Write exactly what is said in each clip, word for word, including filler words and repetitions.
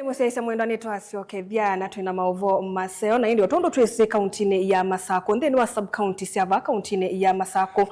Mũsyaĩĩsya mwendwa, nĩtwasyokethya na twĩna maũvoo maseo, na ĩndĩ o tondũ twĩsĩ kauntinĩ ya Masakũ, nthĩnĩ wa sub-county sya vaa kauntinĩ ya Masakũ,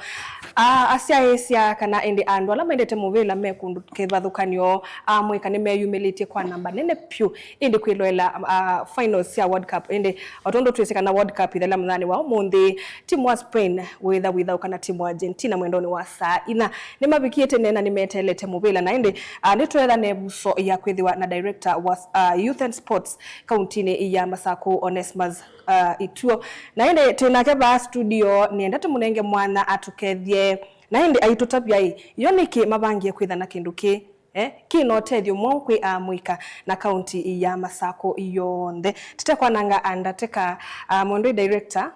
a, asyaĩĩsya kana ĩndĩ andũ ala mendete mũvĩla me kũndũ kĩvathũkany'o, amũika nĩmeyumĩlĩtye kwa namba nene vyũ ĩndĩ kwĩloela, a, finals sya World Cup. Ĩndĩ o tondũ twĩsĩ kana World Cup ĩthela mũthenya wa ũmũnthĩ, timu wa Spain wĩtha wĩthaũka na timu wa Argentina mwendonĩ wa saa inya. Nĩmavikĩte nena nĩmeteelete mũvĩla, na ĩndĩ, a, nĩtweetha nevuso ya kwĩthĩwa na director wa, a, Youth and Sports kauntinĩ ya Masakũ, Onesmus, a, Ituo. Na ĩndĩ twĩ nake vaa studio, nĩenda tũmũnenge mwanya atũkethye. Na ĩndĩ aitũtavya ĩ, yo nĩkĩ mavangie kwĩtha na kĩndũ kĩ, eh, kĩ na ũtethyo mwaũ kwĩ amũika na kaunti ya Masakũ yonthe? Tũtekwananga ndatĩka, a, mwendwa director,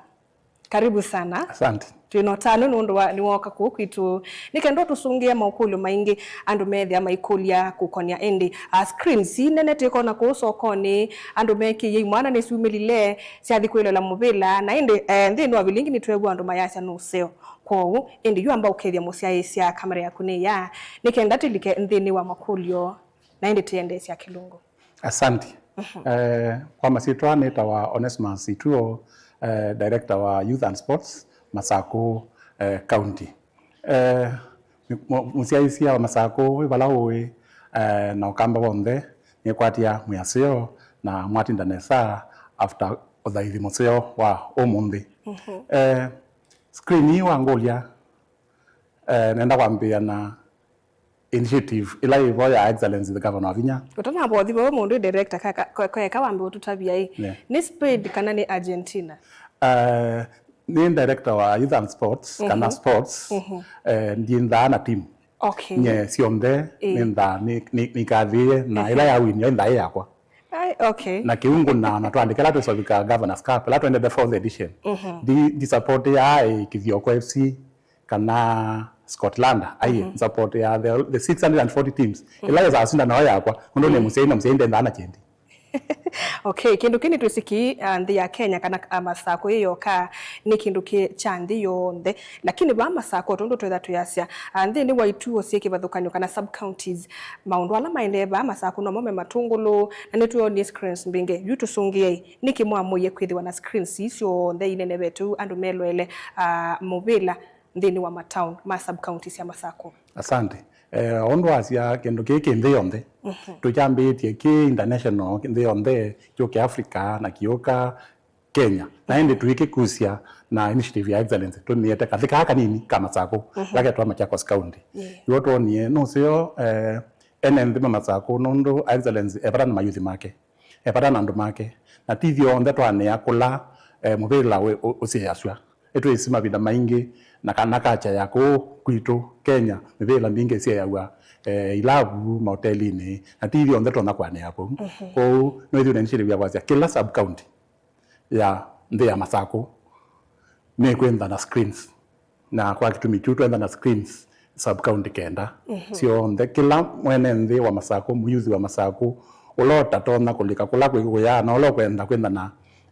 karibu sana. Asante. Twĩ na ũtanu nũndũ wa nĩwooka kũũ kwitũ. Nĩ kenda ũtũsũngĩe maũkũlyo maingĩ andũ methĩa maikũlya kũkonĩa ĩndĩ, a, screens ii nene twĩkona kũũ sokonĩ, andũ mekĩie imwana nĩsyumĩlile syathi kwĩloela mũvĩla, na ĩndĩ, eh, nthĩnĩ wa vilingi nĩtweew'a andũ mayasya nũseo. Kwoou ĩndĩ yu amba ũkethya mũsyaĩĩsya kamera yaku nĩ ya, nĩ kenda tũlike nthĩnĩ wa makũlyo na ĩndĩ tũendeesya kĩlungu. Asante. Eh, kwa masyĩtwa nĩtawa Onesmus Ituo, eh, director wa Youth and Sports, Masakũ, eh, County. Eh, mũ-, mũsyaĩĩsya wa Masakũ wĩ vala ũĩ, eh, na Ũkamba w'onthe, nĩkwatĩa mwĩaseo na mwatinda nesa after ũthaithi mũseo wa ũmũnthĩ. Eh, screen ii wangũlya, eh, nenda kwambĩĩa na initiative ĩla yĩ vo ya Excellency the Governor Wavinya. Ũtanavothi vau mũndũ director ka, ka, ka, ka, eka wambe ũtũtavya ĩ. Yeah. Nĩ Spain kana nĩ Argentina? Uh, nĩ director wa Youth and Sports, kana sports, eh, ndiĩnthaa na team. Okay. Nye syonthe nĩnthaa nĩ, nĩ, nĩikathĩĩe na ĩla ya win yo ĩnthaa yakwa. Ai, okay. Na kĩu ngũnaa na twandĩke ĩla twĩsovika Governors Cup, ĩla twendete fourth edition. Ndi, ndi support ya, eh, Kithioko F C, kana Scotland, aiye, support ya the, the six hundred and forty teams. Ĩla yesa asinda nayo yakwa, nũndũ nĩ mũsyai na mũsyai ndendaa na kyendi. Okay, kĩndũ kĩĩ nĩtwĩsĩ kĩ, ah, nthĩ ya Kenya kana, ah, Masakũ yĩ yoka nĩ kĩndũ kĩ kya nthĩ yonthe. Lakini vaa Masakũ, tondũ twetha twĩasya, ah, nthĩnĩ wa ituo syĩ kĩvathũkany'o kana sub-counties, maũndũ ala maendee vaa Masakũ nomo me matũngũlũ, na nĩtwĩonie screens mbingĩ. Yu tũsũngĩei, nĩkĩ mwamũie kwĩthĩwa na screens ii syonthe inenevetwe ũu andũ meloele, ah, mũvĩla nthĩnĩ wa mataoni ma sub-county sya Masakũ? Asante. Eh, ũndũ wasya kĩndũ kĩĩ kĩ nthĩ yonthe, tũkyambĩĩtye kĩ international, nthĩ yonthe, kyũke Africa na kĩũka Kenya. Na ĩndĩ tũikĩkusya na initiative ya Excellency, tũmĩete kathĩ kaa kanini ka Masakũ, ĩla ketwa Machakos County. Iw'o twonie nũseo, eh, ene nthĩ ma Masakũ, nũndũ Excellency evata na mayuthi make. Evata na andũ make, na ti ithyonthe twanĩa kũla, eh, mũvĩla wĩ, ũ-, ũsyaĩasw'a. Nĩtwĩsĩ mavinda maingĩ na kana kacha ya kũũ kwitũ Kenya, mĩvĩla mingĩ ĩsyaĩaw'a, eh, ilavu, maotelinĩ, na ti ithyonthe tũtonya kũanĩa kũu. Kwoou no ĩthĩwe na initiative ya kwasya kĩla sub-county ya nthĩ ya Masakũ nĩkwĩntha na screens. Na kwa kĩtumi kĩu twenda na screens sub-county kenda. Syonthe, kĩla mwene nthĩ wa Masakũ, mũyuthi wa Masakũ, ũla ũtatonya kũlika kũla kwĩ kũya, na ũla ũkwenda kwĩnthana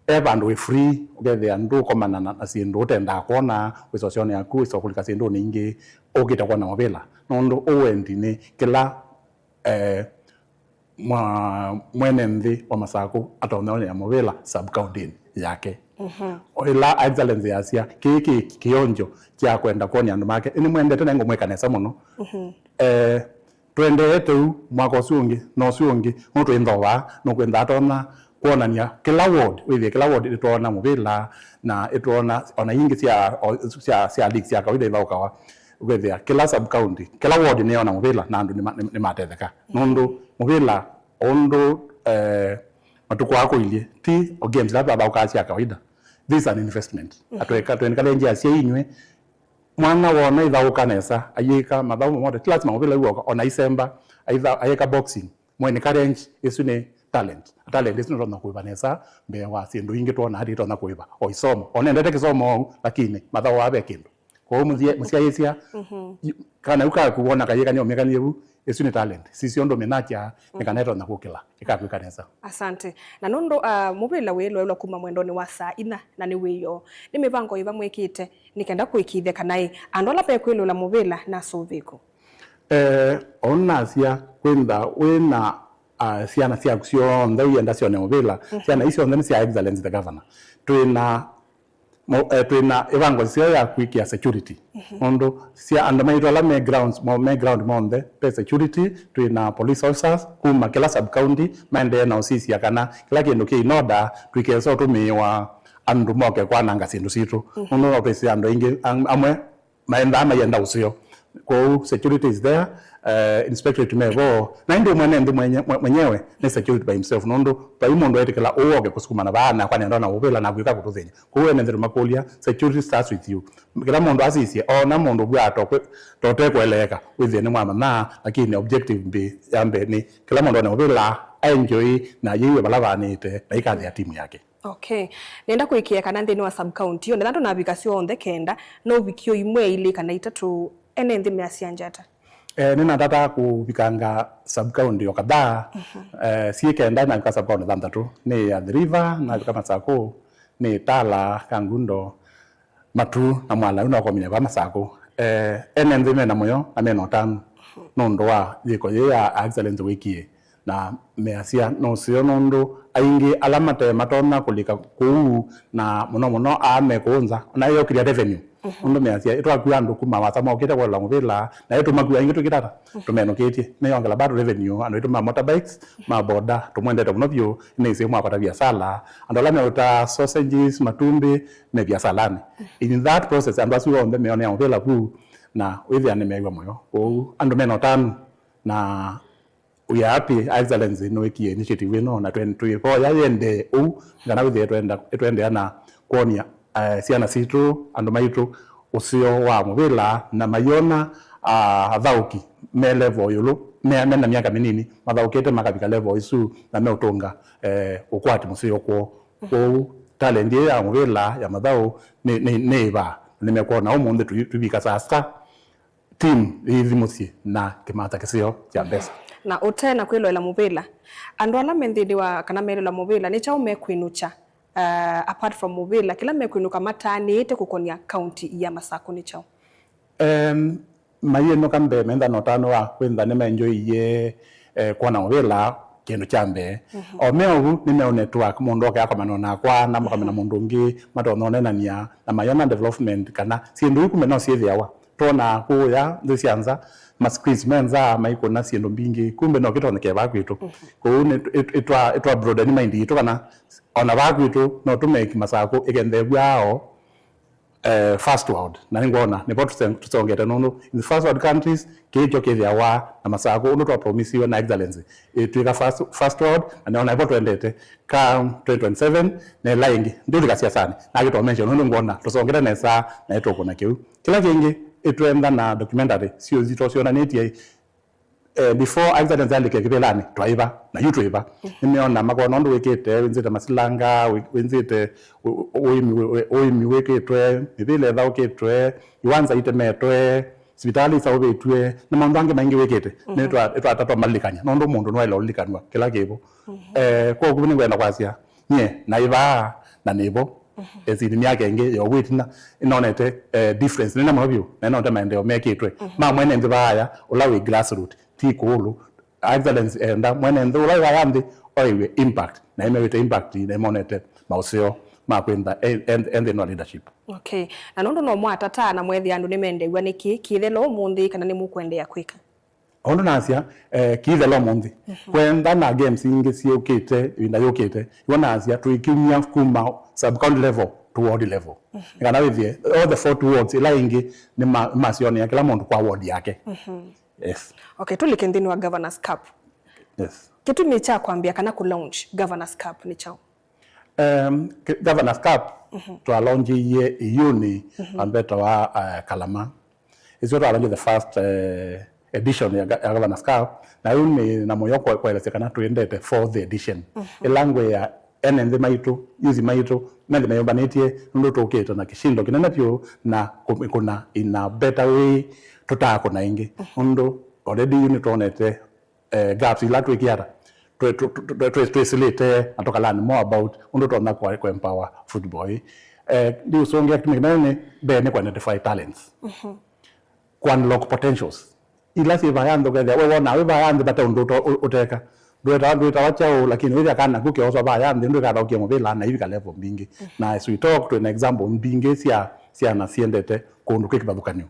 e vandũ wĩ free, ũkethĩa ndũkomana na, na syĩndũ ũtendaa kwona, wĩsa ũsyonĩ yaku, wĩsa kũlika syĩndũnĩ ingĩ, ũkĩte kwona mũvĩla. Nũndũ ũwendi nĩ kĩla, eh, mwa-, mwene nthĩ wa Masakũ atonya onea mũvĩla sub-county yake. O ĩla Excellency yasya, kĩĩ kĩ kĩonjo kya kwenda kwony'a andũ make, nĩmwendete na ngũmwĩka nesa mũno. Eh, tũendeete ũu mwaka ũsu ũngĩ, na ũsu ũngĩ, nũndũ twĩ nthooa, nũkwenda atonya kwonany'a kĩla ward, wĩthĩe kĩla ward ĩtwona mũvĩla, na ĩtwona ona ingĩ sya, o, sya, sya league sya kawaida ithaũkawa. Ũkethĩa kĩla sub-county, kĩla ward nĩyona mũvĩla na andũ nĩma-, nĩ-, nĩmatetheka. Nũndũ mũvĩla ũndũ, eh, matukũ aa kũilyĩ, ti o games ila twathaũkaa sya kawaida. This is an investment. Atweka, twenikalenjia asyai inyw'ĩ, mwana wona ithaũka nesa, ayĩka mathaũ mote, ti lazima mũvĩla iwoka, ona aisemba, aitha-, ayĩka boxing, mwenikalenji, ĩsu nĩ talent. Talent ĩsu nĩtonya kũĩva nesa mbee wa syĩndũ ingĩ twona ati itonya kũĩva. O isomo, ona endete kĩsomo ou, lakini mathaũ aa ve kĩndũ. Kwoou mũthya-, mũsyaĩĩsya, yu-, kana yu kaku wona kayĩka nĩũmĩkanie vu, ĩsu nĩ talent. Sisya ũndũ ũmĩnakya, nĩ kana ĩtonya kũkĩla, ĩkakwĩka nesa. Asante. Na nũndũ, ah, mũvĩla wĩloelwa kuma mwendonĩ wa saa inya na nĩ wĩoo, nĩ mĩvango yĩva mwĩkĩte nĩ kenda kũĩkĩĩthya kana ĩ andũ ala mekwĩloela mũvĩla nasũvĩku? Eh, ũu nasya kwĩntha wĩ na ah, syana syaku syonthe ũyenda syone mũvĩla. Syana isu syonthe nĩ sya Excellency the Governor. Twĩna mo- eh, twĩna ĩvango nzeo ya kwĩkĩa security. Nũndũ sya andũ maitũ ala me grounds, mo- me ground monthe, ve security, twĩna police officers kuma kĩla sub county maendee na ũsisya kana kĩla kĩndũ kĩ in order, tũikesa ũtũmĩĩwa andũ moke kwananga syĩndũ sitũ. Nũndũ no twĩsĩ andũ aingĩ am- amwe maendaa mayenda ũseo. Kwoou security is there, eh, inspectorate mevo, na ĩndĩ mwene nthĩ mwenye- mwe- mwenyewe nĩ security by himself, nũndũ vai mũndũ etĩkĩla ũũ oke kũsukumana vaa nakwa nenda na ũvĩla na kwĩka kũtũthĩny'a. Kwoou ene nthĩ tũmakũlya, security starts with you. Kĩla mũndũ asisye, ona mũndũ vw'a tokwe- totekũeleeka, wĩthĩe nĩmwamanya, lakini objective mbĩ ya mbee nĩ kĩla mũndũ one ũvĩla, aenjoy, na yĩiwe vala vaanĩte, na ikathĩa timu yake. Okay. Nenda kũĩkĩĩa kana nthĩnĩ wa sub county, o na ĩla ndũnavika syonthe kenda, no ũvikie imwe, ilĩ, kana itatũ, ene nthĩ measya njata? Eh, nĩnatata kũvikanga sub county o kadhaa. Eh, syĩ kenda navika sub county thanthatũ. Nĩ Athi River, navika Masakũ, nĩ Tala, Kangundo, Matu na Mwala, yu no komine va Masakũ. Eh, ene nthĩ mena mũyo na mena ũtanu nũndũ wa yĩko yĩĩ ya Excellency wĩkie, na measya nũseo nũndũ aingĩ ala mate matonya kũlika kũu, na mũno mũno aa me kũũ nza, ona yokĩlya revenue. Nũndũ measya, ĩtwakua andũ kuma wasa mokĩte kũlola mũvĩla, na ĩtũmakua aingĩ twĩkĩtata, tũmenũkĩtye, nĩyongela bado revenue, andũ aitũ ma motorbikes, ma boda, tũmwendete mũno vyũ, nĩsĩ mwakota viasala, andũ ala meũta sausages, matumbĩ, me viasalanĩ. In that process, andũ asu onthe meonea mũvĩla vu, na wĩthĩa nĩmeew'a mũyo. Kwoou, andũ mena ũtanu, na we are happy, Excellency nĩwĩkie initiative ĩno, na twen- twĩvoya yĩendee ũu, kana wĩthĩe twenda- ĩtũendeea na kwonia, eh, syana sitũ, andũ maitũ, ũseo wa mũvĩla, na maiona, ah, athaũki me level ĩũlũ, me- mena myaka mĩnini, mathaũkĩte makavika level ĩsu, na meũtũnga, eh, ũkwati mũseo kwoo. Kwoou, talent ĩĩ ya mũvĩla ya mathaũ nĩ- nĩ- nĩ ĩvaa, na nĩmekwona ũmũnthĩ tũi- tũivika saa sita, team yĩithi mũsyĩ na kĩmata kĩseo kya mbesa. Na ũte na kwĩloela mũvĩla, andũ ala me nthĩnĩ wa kana meloela mũvĩla, nĩ kyaũ mekwĩnũkya, uh, apart from mũvĩla, kĩla mekwĩnũka mataanĩĩte kũkonia county ya Masakũ nĩ kyaũ? Em, mayĩnũka mbee metha na ũtano wa kwĩntha nĩmaenjoyie, eh, kwona mũvĩla kĩndũ kya mbee. O me ũvu, nĩ meũ network, mũndũ oke akomana nakwa, na makomana mũndũ ũngĩ, matonya ũnenania, na mayona development kana syĩndũ iu kumbe no syĩthĩawa. Twonaa kũũya nthĩ sya nza, ma screens me nza maikũna syĩndũ mbingĩ, kumbe no kĩtonyeke vaa kwitũ. Kwoou nĩ ĩtwa- ĩtwa broaden mind yitũ kana ona vaa kwitũ no tũmake Masakũ ĩkendeew'a ao, eh, first world. Na nĩngwona nĩvo tũse- tũsongete nũndũ in the first world countries kĩĩ kyo kĩthĩawa na Masakũ ũndũ twapromisiwe na Excellency. Ĩtwĩka first, first world, na nĩona ĩvo twendete. Ka twenty twenty-seven nela ĩngĩ ndĩũlika siasanĩ nakĩtwa mention nũndũ ngwona tũsongete nesa na ĩtũkũna kĩu. Kĩla kĩngĩ, ĩtwenda na documentary sio nzito syonanĩtye, eh, before Excellency alike kĩvĩlanĩ, twaĩva, na yu twĩva. Nĩmeona makona ũndũ wĩkĩte, wĩnzĩte masilanga, wĩ- wĩnzĩte ũ- ũ- ũĩmi wĩ- ũĩmi wĩkĩtwe, mĩvĩla ĩthaũkĩtwe, iwanza itemetwe, sivitalĩ isaũvĩtw'e, na maũndũ angĩ maingĩ wĩkĩte. Nĩtwa- ĩtwatata malilikany'a, nũndũ mũndũ nĩwaĩle ũlilikanw'a kĩla kĩvo. Eh, kwoou nĩngwenda kwasya, nyie naĩ vaa na nĩvo. Ĩsini myaka ĩngĩ yo wĩtina, nĩnonete, eh, difference nene mũno vyũ, na nĩnonete maendeeo mekĩtwe ma mwene nthĩ vaaya, ũla wĩ grassroot, ti kũũlũ. Excellency enda mwene nthĩ ũla wĩ vaya nthĩ oĩw'e impact, na ĩmewĩte impact, na ĩmonete maũseo ma kwĩntha e- e- e nthĩnĩ wa leadership. Okay. Na nũndũ no mwatataa na mwethĩa andũ nĩmendew'a nĩ kĩĩ kĩthela ũmũnthĩ kana nĩmũkũendeea kwĩka? Ũndũ nasya, eh, kĩithela ũmũnthĩ. Kwenda na games ingĩ syũkĩte, ĩvinda yũkĩte, ivo nasya, tũikiumya kuma sub-county level to ward level. Nĩ kana wĩthĩe, all the forty wards, ila ingĩ nĩ ma- masyonea kĩla mũndũ kwa ward yake. Yes. Okay, tũlike nthĩnĩ wa Governor's Cup. Yes. Kĩtumi kya kwambĩa kana kũ launch Governor's Cup nĩ kyaũ? Um, Governor's Cup twalaunchiie ĩyũnĩ wa mbeta wa, uh, Kalama. Ĩsyo twalaunchie the first, uh, edition ya, ga- ya Governor's Cup, na yu nĩ na mũyo kwe- kũelesya kana twĩendete fourth edition. Ĩla ngwĩa ene nthĩ maitũ, yuthi maitũ, methĩ meyũmbanĩtye nũndũ tũkĩte na kĩshindo kĩnene vyũ na kũmĩkũna in a better way tũtaakũna ĩngĩ. Nũndũ already yu nĩtwonete eh, gaps ila twĩkĩata, twĩ- tũ- tũ- tũ- twĩ- twĩsĩlĩte na tũkalani more about ũndũ tonya kũ- kũ empower football. Eh, ndiũsũngĩa kĩtumi kĩnene nĩ mbee nĩ kũ identify talents, kũ unlock potentials ila syĩ vaya nthĩ, ũkethĩa we wona wĩ vaya nthĩ vate ũndũ ũto- ũ- ũteka, Ndwĩtawa, ndwĩtawa kyaũ, lakini wĩthĩa kana naku keoswa vaya nthĩ, ndwĩkathaũkie mũvĩla na ivika level mbingĩ. Na as we talk, twĩ na example mbingĩ sya syana syendete kũndũ kwĩ kĩvathũkanĩo.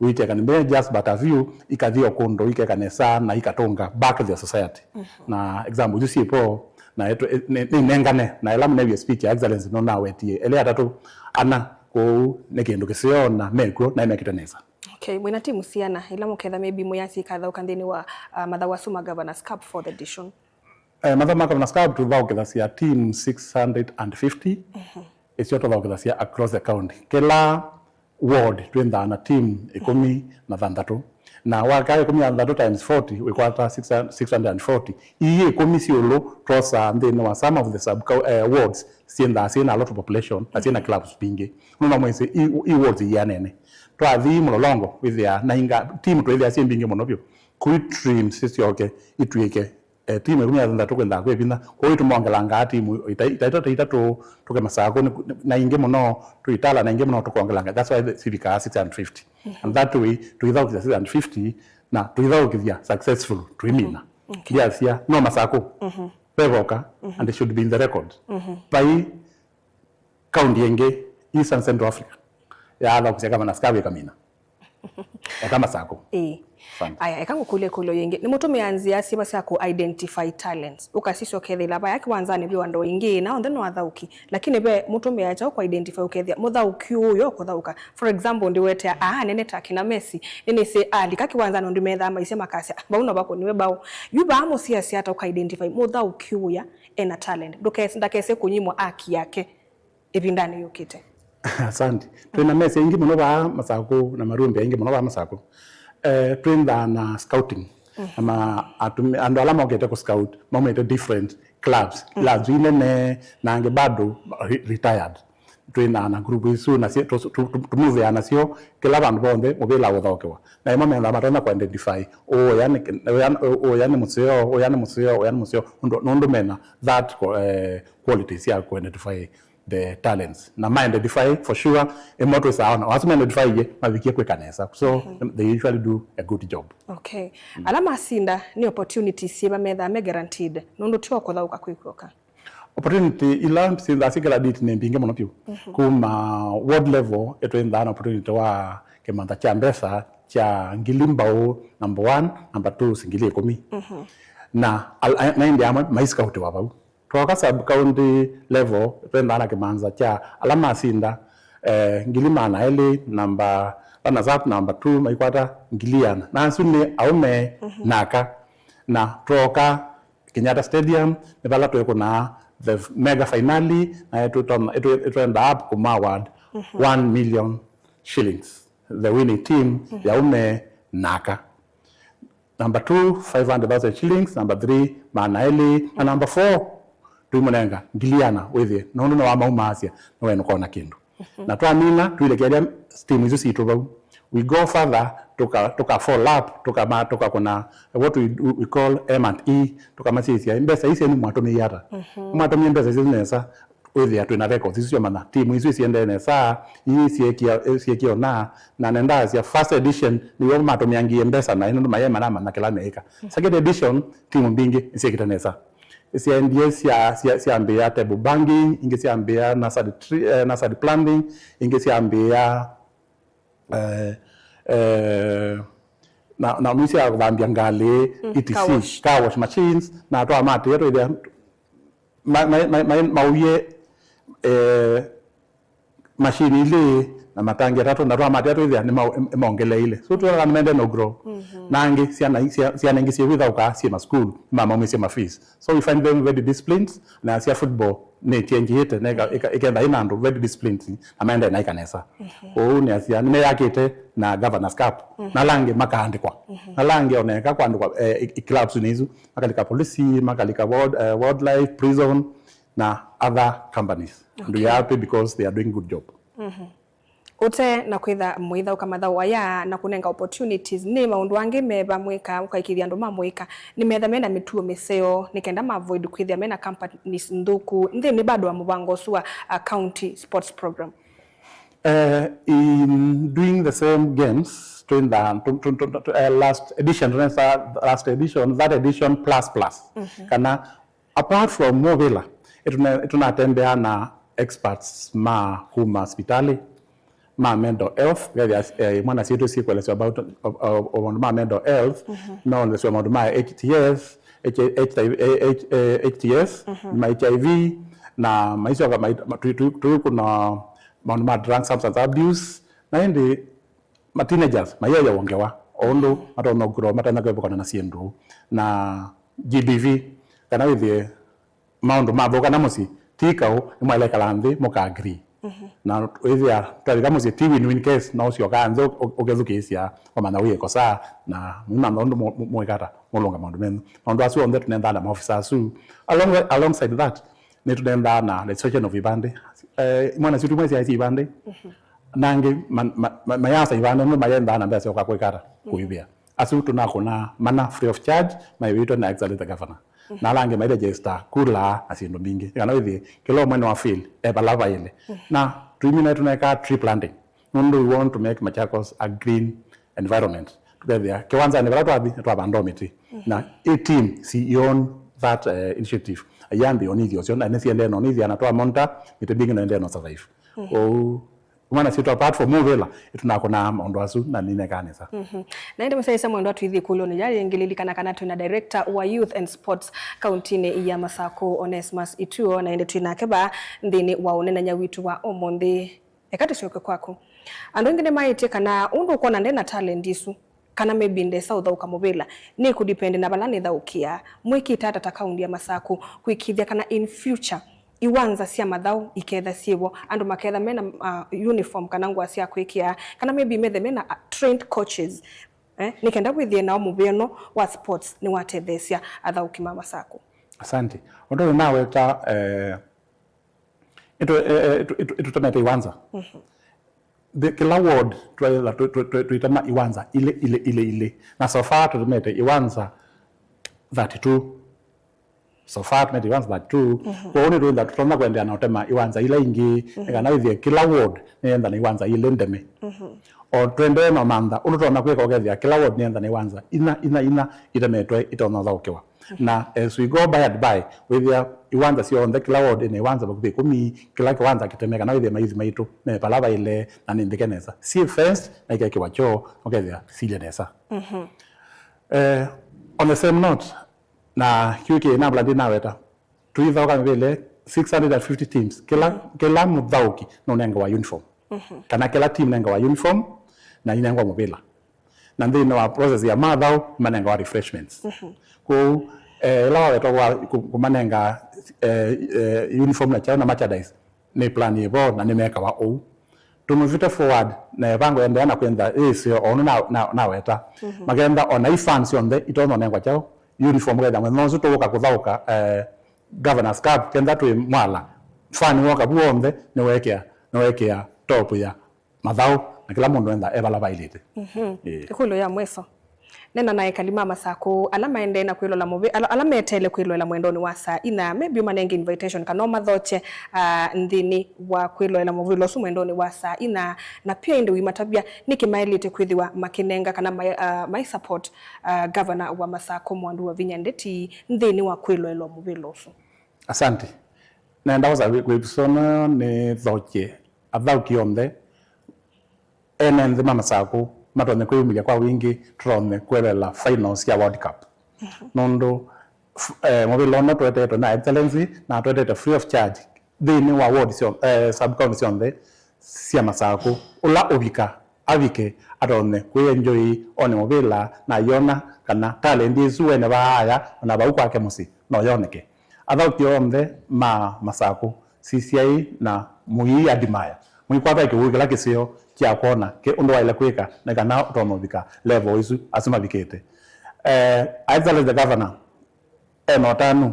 Wĩteka nĩ just but a few, ikathi o kũndũ, ikeka nesa na ikatũnga back to their society. Na example isu syĩpo, na etu-, nĩ, nĩ nengane, na ĩla mũnewie speech ya Excellency no nawetie, ele atatũ, ana, kũu nĩ kĩndũ kĩseo na mekw'o, na mekĩte nesa. Okay, mwĩna timu siana, ila mũketha maybe mũyasi ikathauka nthĩnĩ wa, uh, mathaũ asu ma Governor's Cup fourth edition? Eh, mathaũ ma Governor's Cup tũthaũkĩthasya team six hundred and fifty, isio tũthaũkĩthasya across the county. Kĩla ward twĩnthaa na team ĩkũmi na thanthatũ. Na waka ĩkũmi na thanthatũ times forty, wĩkwata six hundred, six hundred and forty. Ii ĩkũmi syũlũ twosaa nthĩnĩ wa some of the sub, eh, wards syĩnthaa syĩna a lot of population, na syĩna clubs mbingĩ. Nũndũ mwĩsĩ, i, i wards ianene. Twathi mũlolongo, wĩthĩa, na inga, team twĩthĩa syĩ mbingĩ mũno vyũ. Kui teams sisyoke, itw'ĩke, eh, team ĩkũmi na thanthatũ kwĩnthaa kwĩ vinya. Kwoou tũmongelangaa team ita-, ita-, ita-, itatũ, tũke Masakũ, nĩ, na ingĩ mũno, tũitala na ingĩ mũno tũkongelanga. That's why the, sivikaa six hundred fifty. And that way, tũithaũkĩthya six hundred fifty, na tũithaũkĩthya successful, tũimina. Okay. Ndiasya, no Masakũ, vevoka, and it should be in the record. Vai county ĩngĩ, Eastern Central Africa, yathaũkĩsya Governor's Cup ĩkamina. Eka Masakũ. Ĩĩ. Asante. Aya, eka ngũkũlye ĩkũlyo yĩngĩ. Nĩmũtũmĩaa nzĩa syĩva sya kũ-identify talents? Ũkasisya ũkethĩla vaya kĩwanzanĩ ve andũ aingĩ, na onthe no athaũki. Lakini ve mũtũmĩaa kyaũ kũ-identify ũkethĩa mũthaũki ũũ yo kũthaũka? For example, ndiwetea aa anene ta kĩna Messi. Nĩnĩsĩ alika kĩwanzanĩ ũndũ methaa maisye makasya, "Vau no vakũniwe bao." Yu vaa mũsiasya ata ũka-identify mũthaũki ũya ena talent? Ndũkes-, ndakese kũnyimwa aki yake ĩvindanĩ yũkĩte. Asante. Twĩ na Messi aingĩ mũno vaa Masakũ na marumbi aingĩ mũno vaa Masakũ. Eh, twĩnthaa na scouting. Na ma-, atumi-, andũ ala mokĩte kũ scout, maumĩte different clubs. Clubs inene, na angĩ bado re-, retired. Twĩnthaa na group isu, na si-, tu-, tu-, tu-, tũmuvĩaa nasyo, kĩla vandũ vonthe, mũvĩla ũthaũkĩwa. Na ĩmwe menthaa matonya kũ-identify, ũya nĩ, ũya, ũya nĩ mũseo, ũya nĩ mũseo, ũya nĩ mũseo, nũndũ, nũndũ mena that, eh, quality sya kũ-identify the talents. Na ma-identify for sure, ĩmwe twĩsaa ona, asu ma-identify ye, mavikie kwĩka nesa. So, they usually do a good job. Okay. Ala masinda, nĩ opportunities syĩva methaa me guaranteed, nũndũ ti o kũthaũka kwĩ kw'oka? Opportunity ila syĩnthaa syĩkĩla dit nĩ mbingĩ mũno vyũ. Kuma ward level, ĩtwĩnthaa na opportunity wa kĩmantha kya mbesa kya ngili mbaũ, number one, number two, singili ĩkũmi. Na al-, a-, na ĩndĩ amwe maisikautiwa vau. Twoka sub county level, twendaa na kĩmanza kya ala masinda, eh, ngili maana elĩ, namba runners up, namba two, maikwata ngili ĩana. Na asu nĩ aũme na aka. Na twoka Kenyatta Stadium, nĩ vala twĩkũnaa the mega finale, na ĩtũ-, ĩtũ-, ĩtwenda up kuma award one million shillings. The winning team ya aũme na aka. Number two, five hundred thousand shillings. Number three, maana elĩ. Na number four, tũimũnenga ngili ĩana wĩthĩe, nũndũ nĩwamaumaasya, nĩwenũkona kĩndũ. Na twamina, tũilekeelya timu isu sitũ vau. We go further, tũka, tũka follow up, tũkama-, tũkakũna what we, do, we call M and E, tũkamasisya, mbesa ii syenyu mwatũmĩie ata? Mwatũmie mbesa isu nesa, wĩthĩa twĩ na records isu syomanya timu isu isiendee nesa, ii syekia, syekia ũna, na nenda asya first edition nĩw'o matũmĩangie mbesa na nũndũ maye manamanya kĩla meĩka. Second edition, timu mbingĩ nĩsyĩkĩte nesa. Syaendie sya, sya, syambĩĩa table banging, ingĩ syambĩĩa nursery tree, eh, nursery planting, ingĩ syambĩĩa, eh, eh, na, na nĩ sya kũthambia ngalĩ, mm, et cetera. Car wash. Car wash machines, na twamatĩĩa twĩthĩa ma-, ma-, ma-, ma-, mauie, eh, machine ilĩ na matangi atatũ, na twamatĩa twĩthĩa nĩ ma-, nĩmaongelea ile. So, twĩona kana nĩmaendee na grow. Na angĩ, syana, sya-, syana ingĩ syĩwĩthaũkaa syĩ ma school, mamaumisye ma fees. So, we find them very disciplined, na sya football nĩ changeĩte, na ĩka-, ĩka-, ĩkenda ĩna andũ very disciplined, na maendee na ĩkanesa. Ũu nĩ asia, nĩmeyakĩte na Governor's Cup. Na ala angĩ makaandĩkwa. Na ala angĩ oneka kwandĩkwa, eh, i-, i-, clubs nĩ isu, makalika polisi, makalika wild-, eh, wildlife, prison, na other companies. And we are happy because they are doing good job. Ũte na kwĩtha mũithaũka mathaũ aya na kũnenga opportunities, nĩ maũndũ angĩ meva mwĩka ũkaĩkĩĩthya andũ ma mũika nĩmetha mena mĩtuo mĩseo nĩ kenda ma avoid kwĩthĩa mena companies nthũku nthĩnĩ bado wa mũvango ũsu wa, uh, county sports program? Uh, in doing the same games, twin the to, to, to, to, uh, last edition, to, last edition, that edition plus plus. Kana apart from mũvĩla, ĩtũna- ĩtũnatembea na experts ma kuma sipitali, ma mental health, kethia eh, mwana sitũ sikueleswa about of, of, of, ma mental health, no leswa maũndũ ma H T S, H- HIV, eh, H- eh, H T S, ma H I V, na maisoka mai- ma- tui- tui- tui kuna maũndũ ma drug substance abuse, na ĩndĩ ma teenagers mayĩaĩwa ngewa o ũndũ matonya grow, matonya kwĩvukana na syĩndũ, na G B V, kana wĩthĩe maũndũ mathũka na mũsyĩ ti kaũ, nĩmwaĩle ĩkala nthĩ mũka agree. Na wĩthĩa twavika mũsyĩ ti win-win case, no ũsyokaa nthĩ ũ- ũ- ũkethukĩĩsya, ũmanya wĩ ĩkosa, na mũimantha ũndũ mũ- mũ- mũĩkata mũlũnga maũndũ menyu. Maũndũ asu onthe tũnendaa na maofisa asu. Along, alongside that, nĩtũnendaa na registration of ivandĩ. Eh, mwana sitũ mwe syaĩsya ivandĩ, na angĩ ma- ma- ma- mayasa ivandĩ nũndũ mayendaa na mbesa syoka kwĩkata kũivĩa. Asu tũnakũna mana free of charge, maiwĩtwe na Excellency the Governor. Na ala angĩ mairegister kula na syĩndũ mbingĩ. Kana wĩthĩe kĩla ũmwe nĩ wa feel e vala vaĩle. Na tũimina tũnekaa tree planting. Nũndũ we want to make Machakos a green environment. Tũkethĩa kĩwanzanĩ vala twathi nĩtwavanda mĩtĩ. Na ĩ team she own that uh, initiative. Ayambĩĩa ũnĩthya ũsyo na nĩsiendee na ũnĩthya na twa monitor mĩtĩ mbingĩ na endee na survive. Ũu mwana sitũ apart from mũvĩla, ĩtũnakũnaa maũndũ asu na nĩnekaa nesa. Na ĩndĩ mũsyaĩĩsya mwendwa tũithi ĩkũlũnĩ ya yĩngĩ, lilikana kana twĩ na director wa youth and sports kauntinĩ ya Masakũ, Onesmus Ituo, na ĩndĩ twĩ nake vaa nthĩnĩ wa ũnenany'a witũ wa ũmũnthĩ. Eka tũsyoke kwaku. Andũ aingĩ nĩmaĩtye kana ũndũ ũkwona nde na talent isu, kana maybe ndesa ũthaũka mũvĩla, nĩ kũdepend na vala nĩthaũkĩaa. Mwĩkĩte ata ta kaunti ya Masakũ kwĩkĩĩthya kana in future iwanza sya mathaũ iketha syĩvo, andũ maketha mena uh, uniform kana ngũa sya kwĩkĩa, kana maybe methe mena uh, trained coaches, eh, nĩ kenda wĩthĩe nao mũvĩano wa sports nĩwatetheesya athaũki ma Masakũ? Asante. Ũndũ ũyũ naweta eh, ĩtũ- eh, eh, ĩtũ- ĩtũ- ĩtũtemete iwanza. The- kĩla ward twaĩla tũ- tũ- tũ- tũitema iwanza ilĩ ilĩ ilĩ ilĩ, na so far tũtemete iwanza thirty-two. So far tũtemete iwanza thirty-two. Kwoou nĩtwĩtha tũtonya kũendeea na ũtema iwanza ila ingĩ, nĩ kana wĩthĩe kĩla ward nĩyenda na iwanza ilĩ ndeme. O tũendee na ũmantha ũndũ tũtonya kwĩka ũkethĩa kĩla ward nĩyenda na iwanza inya inya inya itemetwe itonya ũthaũkĩwa. Na as we go by and by, wĩthĩa iwanza syonthe, kĩla ward ĩna iwanza vakuvĩ ĩkũmi, kĩla kĩwanza kĩteme kana wĩthĩe mayuthi maitũ me vala vaĩle na nĩ nthĩke nesa, syĩ fenced na ikekĩwa kyoo, ũkethĩa silye nesa. Eh, on the same note, na kĩu kĩ nambla ndinaweta, tũithaũka mĩvĩle six hundred and fifty teams, kĩla, kĩla mũthaũki nũnengawa uniform. Kana kĩla team nengawa uniform na inengwa mũvĩla. Na nthĩnĩ wa process ya mathaũ, manengawa refreshments. Kwoou eh, ĩla wawetwa wa kũ- kũmanenga eh, eh, uniform na kyaũ na merchandise, nĩ plan ĩvo na nĩmekawa ũu. Tũmũvite forward na ĩvango ĩendeea na kwĩntha ĩseo o ũndũ na- na- naweta. Makentha o na i fans syonthe itonya ũnengwa kyaũ, uniform, ketha mũthenya ũsu tũũka kũthaũka eh, Governor's Cup, kenda twĩ mwala, fan woka vu wonthe nĩwekĩa nĩwekĩa top ya mathaũ, na kĩla mũndũ enda e vala vaĩlĩte. Ĩĩ. Ĩkũlyo ya mweso. Nena na ekali ma Masakũ ala maendee na kwĩlola mũvĩ- ala, ala meteele kwĩloela mwendonĩ wa saa inya, maybe ũmanenge invitation kana ũmathokye uh, nthĩnĩ wa kwĩloela mũvĩla ũsu mwendonĩ wa saa inya, na pia ĩndĩ ũimatavya nĩkĩ maĩlĩte kwĩthĩwa makĩnenga kana mai, uh, mai support uh, governor wa Masakũ Mwandu Wavinya Ndeti nthĩnĩ wa kwĩloelwa mũvĩla ũsu. Asante. Nenda kũsa kwĩvisona nĩthokye athaũki onthe ene nthĩ ma Masakũ matonye kwĩyumĩlya kwa wingĩ, tũtonye kwĩloela finals sya World Cup. Nũndũ f- eh, mũvĩla ũno tũetetwe na Excellency na tũetete free of charge nthĩnĩ wa ward syo- eh, sub county syonthe sya Masakũ. Ũla ũvika avike atonye kwĩenjoy one mũvĩla na ayona kana talent ĩsu wene vaaya ona vau kwake mũsyĩ no yoneke. Athaũki onthe ma Masakũ, sisyai na mũiadmire, mũikwata kĩw'ũ kĩla kĩseo kya kwona kĩ ũndũ waĩle kwĩka nĩ kana ũtonya ũvika level ĩsu asu mavikĩte. Eh, Excellency the Governor ena ũtanu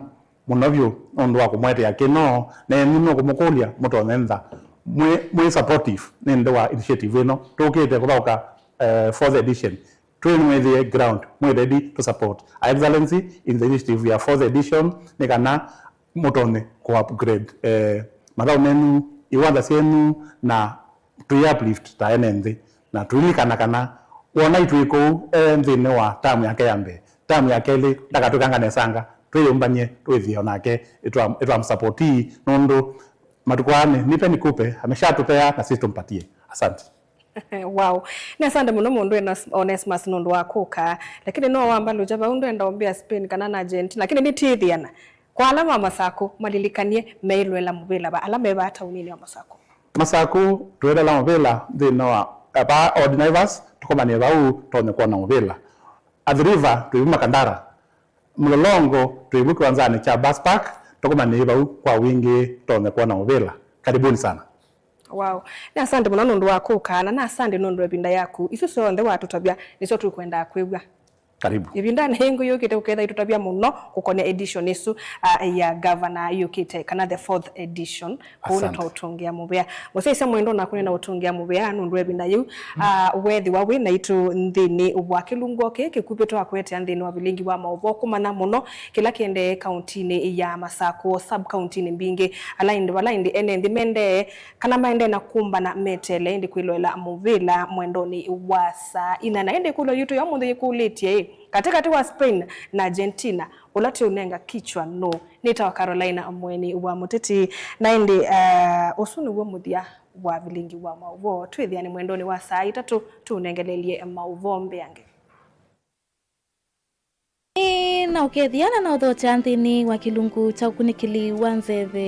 mũno vyũ nũndũ wa kũmũetea kĩno, na enyu nũkũmũkũlya mũtonye ntha mwĩ, mwĩ supportive nĩ nthĩ wa initiative ĩno. Tũkĩte kũthaũka eh, fourth edition. Twĩ nĩmwĩthĩe ground, mwĩ ready to support Her Excellency in the initiative ya fourth edition, nĩ kana mũtonye kũ upgrade eh, mathaũ menyu, iwanza syenyu na tũi uplift ta ene nthĩ, na tũilikana kana wona itwĩ kũu e nthĩnĩ wa tamu yake ya mbee, tamu ya kelĩ ndakatwĩkanga nesanga, twĩyũmbany'e twĩthĩe onake ĩtwa- ĩtwamsapoti, nũndũ matukũ aa nĩ nipe nikupe ameshatupea na sisi tumpatie. Asante. Wow. Nĩ asante mũno mũndũ Enos- Onesmus nũndũ wa kũka, lakini no wambalũkya vau ndwenda ũmbĩa Spain kana na Argentina, lakini nĩtĩthĩana kwa ala ma Masakũ malilikanie meilwela mũvĩla va ala me vaa taũninĩ wa Masakũ. Masakũ twĩlwela mũvĩla nthĩnĩ wa eh, vaa Old Naivas, tũkomanĩe vau tonye kwona mũvĩla. Athi River twĩvu Makandara, Mlolongo twĩvu kĩwanzanĩ kya Bus Park, tũkomanĩe vau kwa wingĩ tonye kwona mũvĩla. Karibuni sana. Wow. Nĩ asante mũno nũndũ wa kũka na nĩ asante nũndũ wa ĩvinda yaku. Isu syonthe watũtavya nĩsyo tũkwendaa kwĩw'a. Karibu. Ĩvindanĩ yĩngĩ yũkĩte ũkethĩa itũtavya mũno kũkonĩa edition ĩsu, ah, ya Governor yũkĩte, kana the fourth edition. Kũu nĩ Asante. Twaũtũngĩa mũvea. Mũsyaĩĩsya mwendwa, naku nĩ na ũtũngĩa mũvea nũndũ wa ĩvinda yĩu, ah, weethĩwa wĩ naitũ nthĩnĩ wa kĩlungu kĩĩ kĩkuvĩ twakũetea nthĩnĩ wa vilingi wa maũvoo kũmanya mũno kĩla kĩendee kauntinĩ ya Masakũ, sub kauntinĩ mbingĩ, ala ĩndĩ vala ĩndĩ ene nthĩ mendee kana maendee na kũmbana meteele ĩndĩ kwĩloela mũvĩla mwendonĩ wa saa ina. Na ĩndĩ ĩkũlyo yitũ ya ũmũnthĩ yĩkũlĩtye ĩ, katĩkatĩ wa Spain na Argentina, ũla twĩũnenga kichwa nũũ? Nĩtawa Carolina Mweni wa Mũteti, na ĩndĩ, eh, ũsu nĩw'o mũthya wa vilingi wa maũvoo. Twĩthĩane mwendonĩ wa saa itatũ tũũnengelelye maũvoo mbeange. Ĩĩ, na ũkethĩa na na ũthokya nthĩnĩ wa kĩlungu kya ũkunĩkĩli wa nzeve.